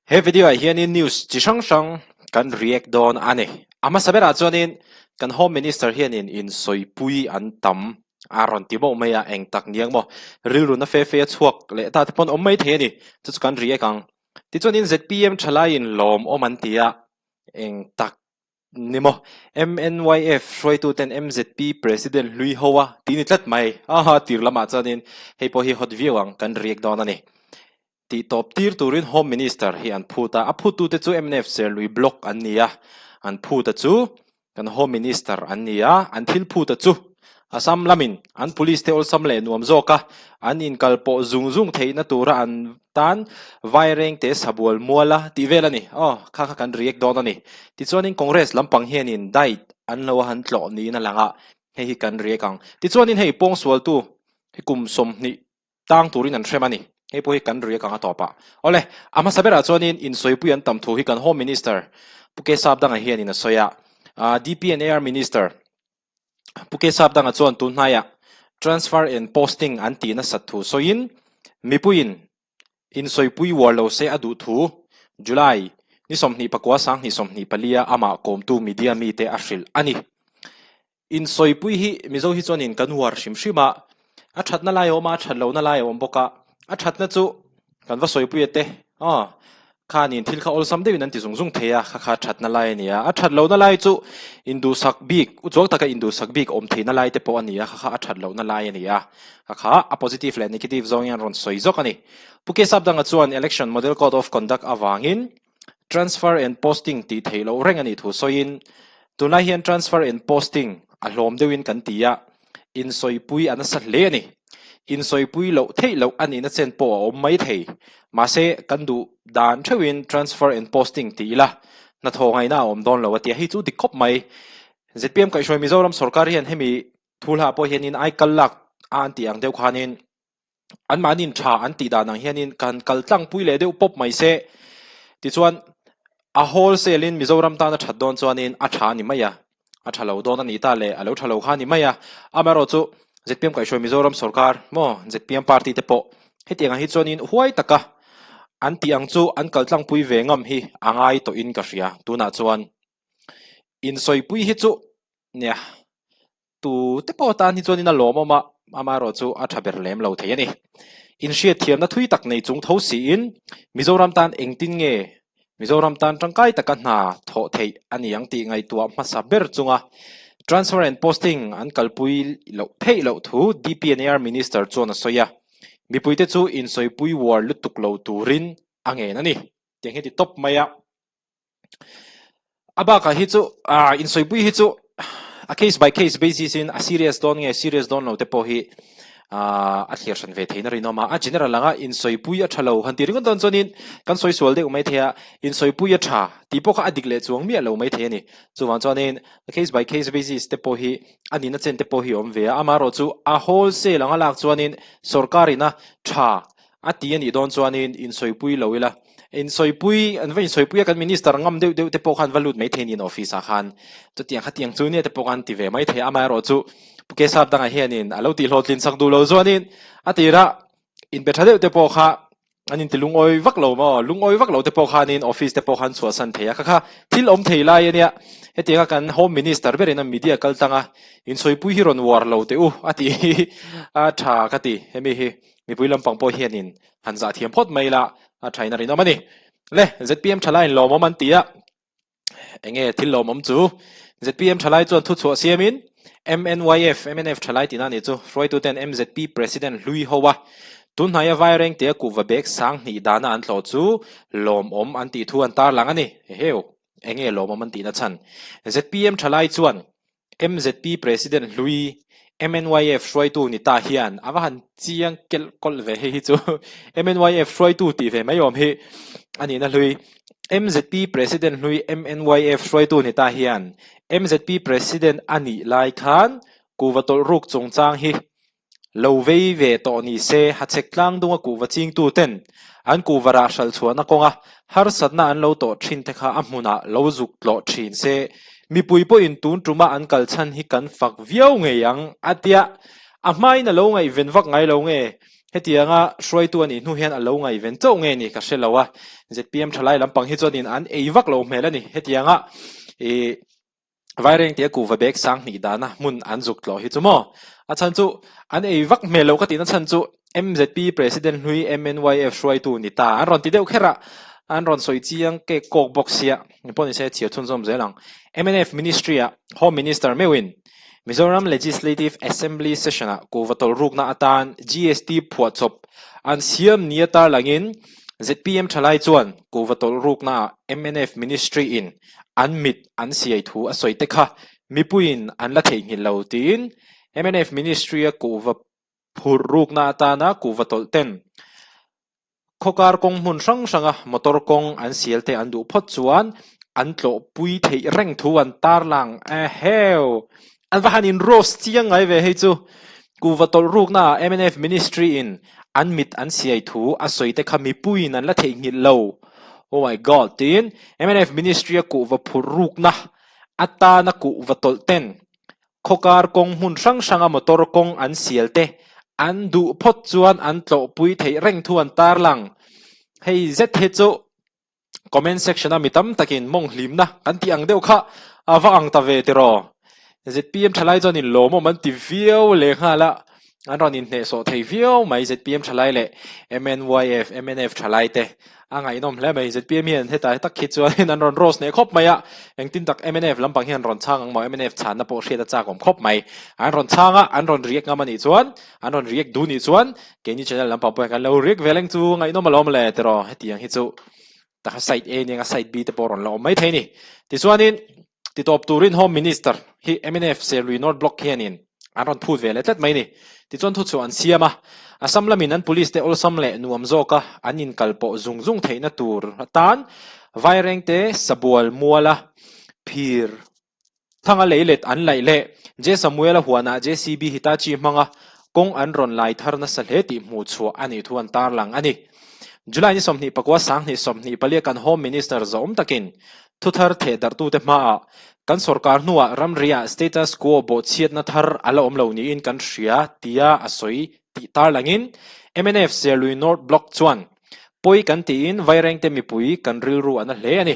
He video ah hianin news chi hrang hrang kan react dawn a ni. A hmasa berah chuanin kan Home Minister hianin insawipui an tam a rawn ti mauh mai a, eng tak niang maw? Rilru na fe fe a chhuak leh ta te pawn awm mai thei a ni. Chu chu kan react ang. Tichuanin ZPM thalaiin lawmawm an ti a, eng tak Ni maw? MNYF hruaituten MZP President hlui ho a tih ni tlat mai. Aha, tir lamah chuanin hei pawh hi hot viau ang, kan react dawn a ni. Tih tawp tir turin Home Minister hi an phut a, a phuttute chu mnf Serlui Block an ni a, an phut a chu kan Home Minister an ni a, an thil phut a chu Assam lamin an police te awlsam leh nuam zawk a, an inkal pawh zung zung theihna tura an tan Vairengte sabual mual a tih vel a ni. Aw, kha kha kan react dawn a ni. Tichuanin Congress lampang hianin diet an lo han tlawh niin a lang a, hei hi kan react ang. Tichuanin hei pawngsualtu hi kum 20 tang turin an hrem a ni. Hei pawh hi kan react ang a tawp ah. Awle, a hmasa berah chuanin insawipui an tam thu hi kan Home Minister Pu Kesap Danga hianin a sawi a, DPNAR Minister Pu Kesap Danga chuan tun hnaiah transfer and posting an tih nasat thu sawiin mipuiin insawipui uar lo se a duh thu July ni 24 2024 a amah kawmtu media mite a hrilh a ni. Insawipui hi Mizo hi chuanin kan uar hrim hrim a, a thatna lai a awm a, a that lohna lai a awm bawk a, a thatna chu Kan va sawipui a te, aw, khanin thil kha awlsam deuhin an ti zung zung thei a, kha kha thatna lai a ni a. A that lohna lai chu induhsak bik, uchuak taka induhsak bik awm theihna lai te pawh a ni a, kha kha a that lohna lai a ni a. Kha kha a positive leh negative zawngin an rawn sawi zawk a ni. Pu Kesapdanga chuan Election Model Code of Conduct avangin Transfer and posting tih theih loh reng a nih thu sawiin, tunlai hian transfer and posting a hlawm deuhin kan ti a, insawipui a nasa hle a ni. Insawipui loh theih loh a nihna chen pawh a awm mai thei. Mahse, kan duh dan theuhin transfer and posting ti ila, hnathawh ngaihna a awm dawn lo a ti a, hei chu dik khawp mai. Zpm kaihhruai Mizoram sorkar hian hemi thu hla pawh hianin aikal lak a an tih ang deuh khanin, anmahniin tha an tih dan ang hianin kan kal tlangpui leh deuh pawp mai se. Tichuan, a wholesale in Mizoram tan a that dawn chuanin a tha a ni mai a, a tha lo dawn a nih ta leh a lo tha lo kha a ni mai a. Amaherawh chu zpm kaihhruai Mizoram sorkar maw zpm party te pawh hetiang ah hi chuanin huai taka an tih ang chu an kal tlangpui ve ngam hi a ngai tawhin ka hria. Tunah chuan insawipui hi chu nia. Tu te pawh tan hi chuanin a lawmawm a, amaherawh chu a tha ber lem lo thei a ni. Inhriatthiamna thui tak nei chung tho siin Mizoram tan engtin nge Mizoram tan tangkai taka hna thawh theih a ni ang tih ngaihtuah hmasa ber chunga Transfer and Posting an kalpui loh theih loh thu DPNAR Minister chuan a sawi a, mipuite chu insawipui uar lutuk lo turin a ngen a ni. Tiang hi ti tawp mai a. A bakah hi chu ah insawipui hi chu a case by case basis in a serious dawn nge serious dawn lo te pawh hi ah a thlir hran ve theihna rinawm a. A general anga insawipui a tha lo han tih ringawt dawn chuanin kan sawi sual deuh mai thei a, insawipui a tha tih pawh kha a dik leh chuang miah lo mai thei a ni. Chuvang chuanin a case by case basis te pawh hi a nihna chen te pawh hi a awm ve a, amaherawhchu a wholesale anga lak chuanin sorkar ina tha A ti a nih dawn chuanin insawipui lo ila, insawipui, an va insawipui a kan minister ngam deuh deuh te pawh khan va lut mai thei niin office ah khan chutiang khatiang chu nia te pawh khan ti ve mai thei a, amaherawh chu Pu Kesap dangah hianin a lo tih hlawhtlin sak duh lo chuanin a tirah inpe tha deuh te pawh kha an inti lungawi vak lo maw, lungawi vak lo te pawh khanin office te pawh khan chhuahsan thei a, kha kha thil awm thei lai a nia, hetianga kan home minister berin a media kal tlang a insawipui hi rawn uar lo teh u a tih hi a tha ka ti hemi hi. Mipui lampang pawh hianin han zah thiam phawt mai la, a thain a rinawm a ni. Le, zpm thalaiin lawmawm an ti a, enge thil lawmawm chu? Zpm thalai chuan thuchhuah siamin MNYF, mnf thalai tihna a nih chu, hruaituten mzp President hlui ho a, tunhnaia Vairengtea kuhva bag 2000 dana an tlawh chu lawmawm an tih thu an tarlang a ni. Eheu, enge lawmawm an tihna chhan? Zpm thalai chuan MZP President hlui MNYF hruaitu ni ta hian a va han chiang kelh kawlh ve hei hi chu MNYF hruaitu tih ve mai awm hi a nihna hlui MZP President hlui MNYF hruaitu ni ta hian MZP President a nih lai khan kuhva tawlh ruk chungchang hi Lo vei ve tawh ni se, hachhek tlang dunga kuhva chingtu ten an kuhva rah hralh chhuahna kawnga harsatna an lo tawh thin te kha a hmunah lo zuk tlawh thin se, mipui pawhin tun tuma an kal chhan hi kan fak viau ngei ang a tia, a hmain a lo ngaihven vak ngai lo nge? Hetianga hruaitu a nih hnu hian a lo ngaihven chauh nge ni ka hre lo a, zpm thalai lampang hi chuanin an ei vak lo hmel a ni. Hetianga ih Vairengte a kuhva bag sang hnih dana hmun an zuk tlawh hi chu maw? A chhan chu an ei vak hmel lo ka tihna chhan chu mzp President hlui MNYF hruaitu ni ta an rawn ti deuh kher a, an rawn sawi chiang kek kawk bawk sia, engpawh nise chhiar chhunzawm zel ang. Mnf Ministry-ah Home Minister meuhin Mizoram Legislative Assembly Session-ah kuhva tawlhrukna atan GST phuahchawp an siam nia tarlangin zpm thalai chuan kuhva tawlhruknaah mnf Ministry-in an mit an siai thu a sawi te kha mipuiin an la theihnghilh lo tiin mnf Ministry-a kuhva phurh rukna atana kuhva tawlh ten Khawkar kawng hmun hrang hranga motor kawng an sial te an duh phawt chuan an tlawhpui theih reng thu an tarlang eheu! An va han in roast chiang ngai ve hei chu. Kuhva tawlh rukna ah mnf ministry in an mit an siai thu a sawi te kha mipuiin an la theihnghilh lo. Oh my God tiin mnf ministry a kuhva phurh rukna atana kuhva tawlh ten Khawkar kawng hmun hrang hranga motor kawng an sial te an duh phawt chuan an tlawhpui theih reng thu an tarlang. Hei zet hi chu comment section a mi tam takin mawng hlimna kan tih ang deuh kha a va ang ta ve tiraw. Zpm thalai chuan in lawmawm an ti viau lehnghal a, an rawn inhnehsawh thei viau mai zpm thalai leh MNYF, mnf thalai te a ngaihnawm hle mai. Zpm hian hetah tak khi chuanin an rawn rose hneh khawp mai a, engtin tak mnf lampang hian rawn chhang ang maw? Mnf chhanna pawh hriat a chak awm khawp mai. An rawn chhang a, an rawn react ngam a nih chuan, an rawn react duh nih chuan keini channel lampang pawh hian kan lo react ve leng chu ngaihnawm alawm le tiraw hetiang hi chu taka side A nia side B te pawh rawn la awm mai thei a ni. Tichuanin Titawp turin Home Minister hi mnf Serlui North Block hianin an rawn phut ve leh tlat mai a ni. Tichuan thuchhuah an siam a, Assam lamin an police te awlsam leh nuam zawka an inkalpawh zung zung theihna tur atan Vairengte Sabual muala phir thanga leilet an laih leh J Samuela huanah JCB Hitachi hmanga kawng an rawn lai thar nasa hle tih hmuhchhuah a nih thu an tarlang a ni. July ni 29 2024 kan Home Minister zawm takin Thuthar thehdarhtute hmaah kan sorkar hnuah ramriah status quo bawhchhiatna thar a la awm lo niin kan hria tia a sawi tih tarlangin mnf Serlui North Block chuan pawi kan tiin Vairengte mipui kan rilru a na hle a ni.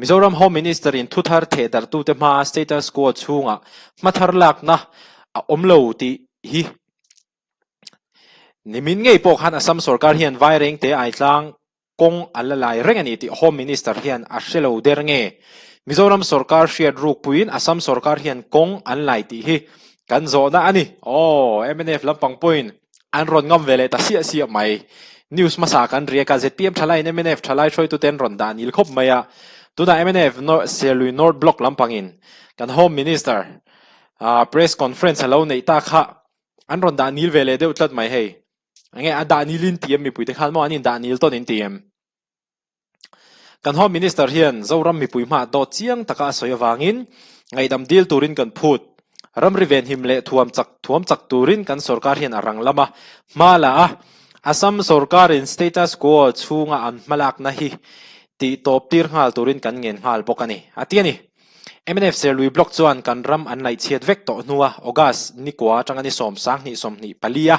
Mizoram Home Minister-in thuthar thehdarhtute hmaa status quo chhungah hmathar lakna a awm lo tih hi nimin ngei pawh khan Assam sorkar hian Vairengte Aitlang kawng a la lai reng a ni tih Home Minister hian a hre lo der nge? Mizoram sorkar hriat ruk puiin Assam sorkar hian kawng an lai tih hi kan zawhna a ni. Aw, mnf lampang pawhin an rawn ngam ve leh ta siah siah mai. News hmasa kan riak a, zpm thalaiin mnf thalai hruaitute an rawn dah nil khawp mai a. Tunah mnf Serlui North Block lampangin kan Home Minister press conference a lo neih ta kha an rawn dah nil ve leh deuh tlat mai hei. Enge a dah nil in ti em mipui te khan maw an in dah nil tawn in ti em? Kan Home Minister hian Zoram mipui hma dawt chiang taka a sawi avangin ngaihdam dil turin kan phut. Ramri venhim leh thuam chak thuam chak turin kan sorkar hian a rang lama hma la a, Assam sorkarin status quo chhunga an hmalakna hi tih tawp tir nghal turin kan ngen nghal bawk a ni, a ti a ni. Mnf Serlui Block chuan kan ram an laihchhiat vek tawh hnua August ni kua atanga ni 10 24 a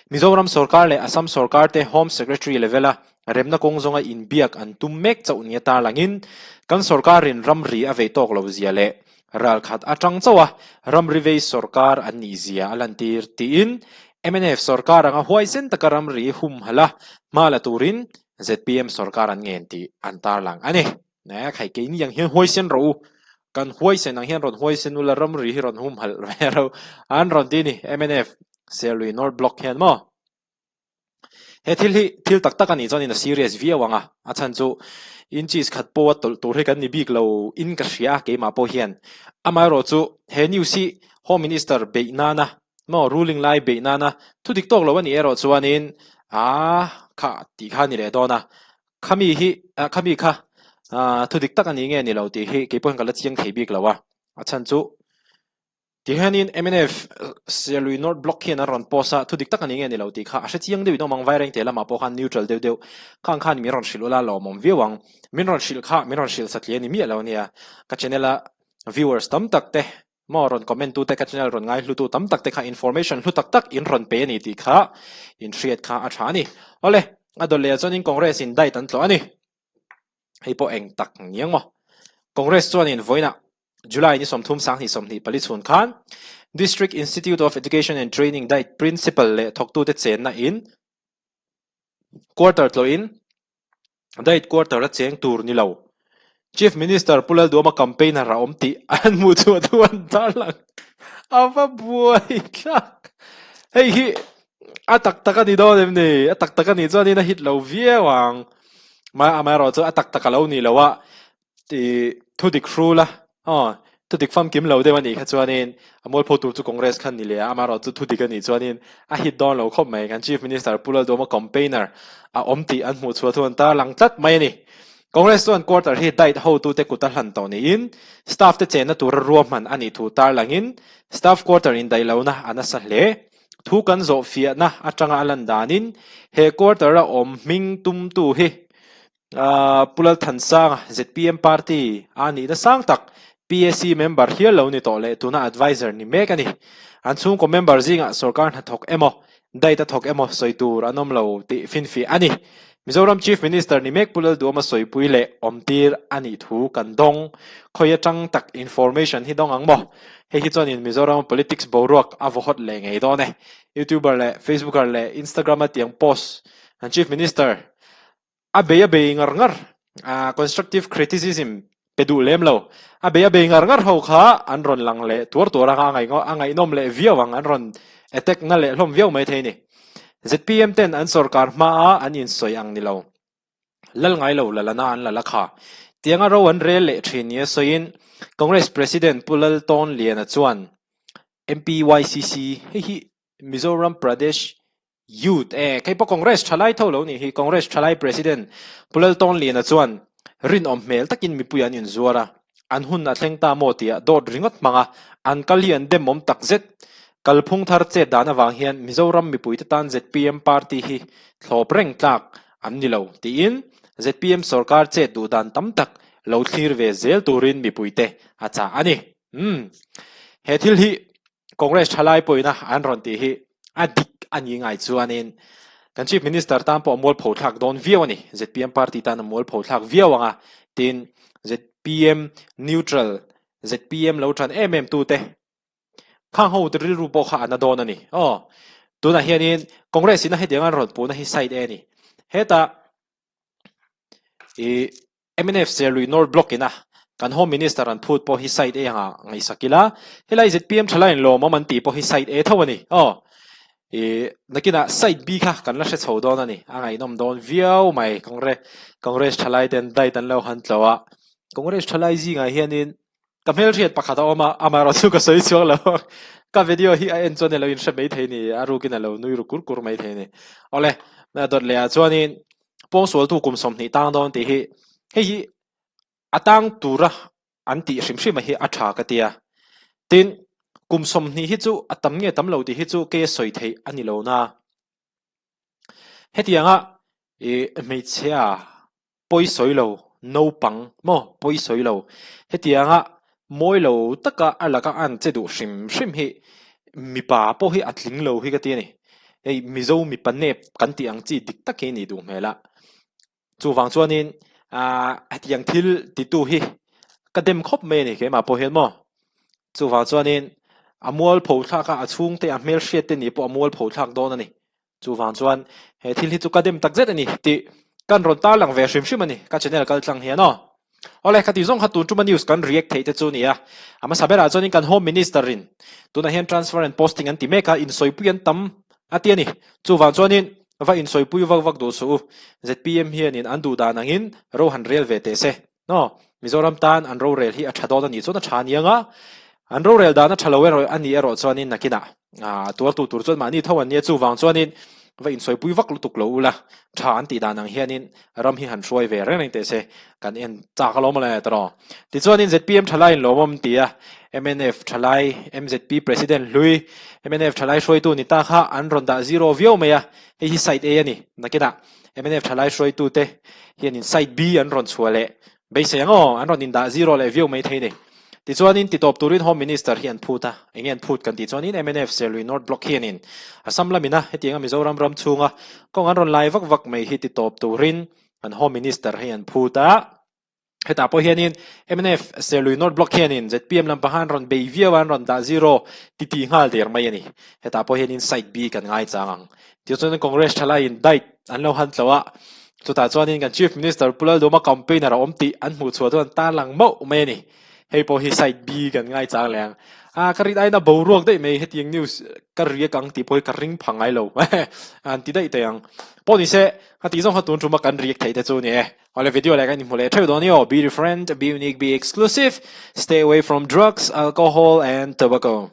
Mizoram sorkar leh Assam sorkar te Home Secretary level a remna kawng zawnga inbiak an tum mek chauh nia tarlangin kan sorkarin ramri a vei tawk lo zia leh ralkhat atang chauh a ramri vei sorkar an nih zia a lantir tiin mnf sorkar anga huaisen taka ramri humhalh a hma la turin zpm sorkar an ngen tih an tarlang a ni. Ne khai keini ang hian huaisen rawh u, kan huaisen ang hian rawn huaisen ula ramri hi rawn humhalh ve ro an rawn ti a ni mnf Serlui North Block hian maw. He thil hi thil tak tak a nih chuanin a serious viau ang a, a chhan chu inches khat pawha tawlh tur hi kan ni bik lo in ka hria a keimah pawh hian. Amaherawh chu he news hi Home Minister beih nana maw ruling lai beih nana thu dik tawk lo a nih erawh chuanin aa kha tih kha a ni leh dawn a. Khami hi ah khami kha ah thu dik tak a ni nge ni lo tih hi kei pawhin ka la chiang thei bik lo a, a chhan chu tihianin mnf Serlui North Block hian an rawn post a, thu dik tak a ni nge ni lo tih kha a hre chiang deuhin awm ang Vairengte lamah pawh khan neutral deuh deuh khang khan min rawn hrilh ula lawmawm viau ang, min rawn hrilh kha min rawn hrilh satliah a ni miah lo ania ka channel a viewers tam tak te. Maw rawn comment tute ka channel rawn ngai hlutu tam tak te kha information hlu tak tak in rawn pe a ni tih kha in hriat kha a tha a ni. Awle, a dawt leh ah chuanin Congress in diet an tlawh a ni. Hei pawh eng tak ni ang maw? Congress chuanin vawiinah July ni 30 sanghnih 24 chhun khan District Institute of Education and Training diet Principal leh thawktute chenna in quarter tlawhin Diet quarter a cheng tur ni lo. Chief Minister Pu Lalduama campaigner a awm tih an hmuh chhuah thu an tarlang. A va buai thlak. Hei hi a tak tak a ni dawn em ni? A tak tak a nih chuanin a hit lo viau ang. Amaherawhchu chu a tak tak a lo nih loh a. Ih thudik hrul a, aw thudik famkim lo deuh a nih kha chuanin a mualpho tur chu Congress khan ni leh a, amaherawh chu thudik a nih chuanin a hit dawn lo khawp mai. Kan Chief Minister Pu Lalduama campaigner a awm tih an hmuh chhuah thu an tarlang tlat mai a ni. Congress chuan quarter hi diet hotute kut a hlan tawh niin staff te chenna tura ruahman a nih thu tarlangin staff quarter indaih lohna a nasa hle. Thu kan zawh fiahna atanga a lan danin he quarter a awm hming tumtu hi Pu Lalthansanga, zpm party a nihna sang tak, PAC member hial lo ni tawh leh tuna adviser ni mek a ni. An chhungkaw member zingah sorkar hnathawk emaw, diet a thawk emaw sawi tur an awm lo tih finfiah a ni. Mizoram Chief Minister ni mek Pu Lalduama sawipui leh awmtir a nih thu kan dawng. Khawi atang tak information hi dawng ang maw? Hei hi chuanin Mizoram politics boruak a vaw hawt leh ngei dawn e. Youtuber leh Facebooker leh Instagram-a tiang post an Chief Minister A bei a bei ngar ngar a, constructive criticism pe duh lem lo. A bei a bei ngar ngar ho kha an rawn lang leh tuar tuar ang a, a ngaihnawm leh viau ang, an rawn attack na leh hlawm viau mai thei a ni. Zpm ten an sorkar hma a an insawi ang ni lo. Lal ngai lo la lana an la la kha. Tianga ro an rel leh thin nia sawiin Congress President Pu Laltawnliana chuan MPYCC hei hi Mizoram Pradesh Youth e, kei pawh Congress thalai tho lo nih hi, Congress thalai President Pu Laltawnliana chuan rinawm hmel takin mipui an inzuar a, an hun a thleng ta maw tia dawt ringawt hmang a, an kal hi an demawm tak zet. Kalphung thar chet dan avang hian Mizoram mipuite tan zpm party hi thlawp reng tlak an ni lo tiin zpm sorkar chet duh dan tam tak lo thlir ve zel turin mipuite a chah a ni. Umm. He thil hi Congress thalai pawina an rawn tih hi a dik a ni ngai chuanin kan Chief Minister tan pawh a mualpho thlak dawn viau a ni. Zpm party tan a mualpho thlak viau ang a, tin zpm neutral, zpm lo tan em em tute khang ho te rilru pawh kha a na dawn a ni. Aw, tunah hianin Congress ina hetiang an rawn puhna hi side A a ni. Hetah ih Mnf Serlui North Block ina kan Home Minister an phut pawh hi side A anga ngaihsak ila, helai zpm thalai in lawmawm an tih pawh hi side A tho a ni. Aw, ih nakinah side B kha kan la hre chho dawn a ni. A ngaihnawm dawn viau mai. Congress Congress thalai ten diet an lo han tlo a, Congress thalai zingah hianin ka hmelhriat pakhat a awm a, amaherawh chu ka sawi chhuak lo. Ka video hi a en chuan i lo inhre maithei ni, a rukin a lo nui ru kur kur maithei ni. Awle, dawt leh ah chuanin Pawngsualtu kum 20 tang dawn tih hi hei hi a tang tura an tih hrim hrim a hi a tha ka tia. Tin, kum 20 hi chu a tam nge tam lo tih hi chu kei a sawi theih a ni lo na. Hetianga ih hmeichhia pawi sawi lo naupang maw pawi sawi lo hetianga mawi lo taka a laka an che duh hrim hrim hi mipa pawh hi a tling lo hi ka ti a ni. Hei Mizo mipa nep kan tih ang chi dik tak hi a nih duh hmel a. Chuvang chuanin aaa hetiang thil titu hi ka dem khawp mai a ni keimah pawh hian maw. Chuvang chuanin a mualpho thlak a, a chhungte a hmelhriat te nih pawh a mualpho thlak dawn a ni. Chuvang chuan he thil hi chu ka dem tak zet a ni tih kan rawn tarlang ve hrim hrim a ni ka channel kal tlang hian aw. Awle khati zawng kha tun tuma news kan react theih te chu a ni a. A hmasa berah chuanin kan Home Minister in tunah hian transfer and posting an ti mek a, insawipui an tam a ti a ni. Chuvang chuanin va insawipui vak vak duh suh u. Zpm hianin an duh dan angin ro han rel ve teh se. Aw, Mizoram tan an rorel hi a tha dawn a nih chuan a tha aniang a, an rorel dan a tha lo erawh a nih erawh chuanin nakinah tuartu tur chuan mahni tho an nia chuvang chuanin va insawipui vak lutuk lo ula tha an tih dan ang hianin ram hi han hruai ve reng reng teh se kan en chak alawm le tawh. Tichuanin zpm thalai in lawmawm ti a, mnf thalai mzp president hlui mnf thalai hruaitu ni ta kha an rawn dah zero viau mai a, hei hi side A a ni nakinah. Mnf thalai hruaitute hianin side B an rawn chhuah leh beisei ang aw, an rawn indah zero leh viau mai thei ni. Tichuanin titawp turin Home Minister hi an phut a, enge an phut kan tih chuanin mnf Serlui North Block hianin Assam lamina hetianga Mizoram ram chhunga kawng an rawn lai vak vak mai hi titawp turin an Home Minister hi an phut a. Hetah pawh hianin mnf Serlui North Block hianin zpm lam pahan rawn bei viau a, an rawn dah zero titi nghal der mai a ni. Hetah pawh hianin side B kan ngaichang ang. Tichuan Congress thalaiin diet an lo han tlo a, chutah chuanin kan Chief Minister Pu Lalduma campaigner a awm tih an hmuh chhuah chuan tarlang mauh mai a ni. Hei pawh hi side B kan ngaichang leh ang. Ah ka rin aiin a boruak daih mai hetiang news ka riak ang tih pawh hi ka ring pha ngai lo an ti daih teh ang. Pawh ni se, ka tih zawng kha tun tuma kan riak theih te chu a ni e. Awle video leh kan inhmu leh theuh dawn i aw. Be different, be unique, be exclusive, stay away from drugs, alcohol and tobacco.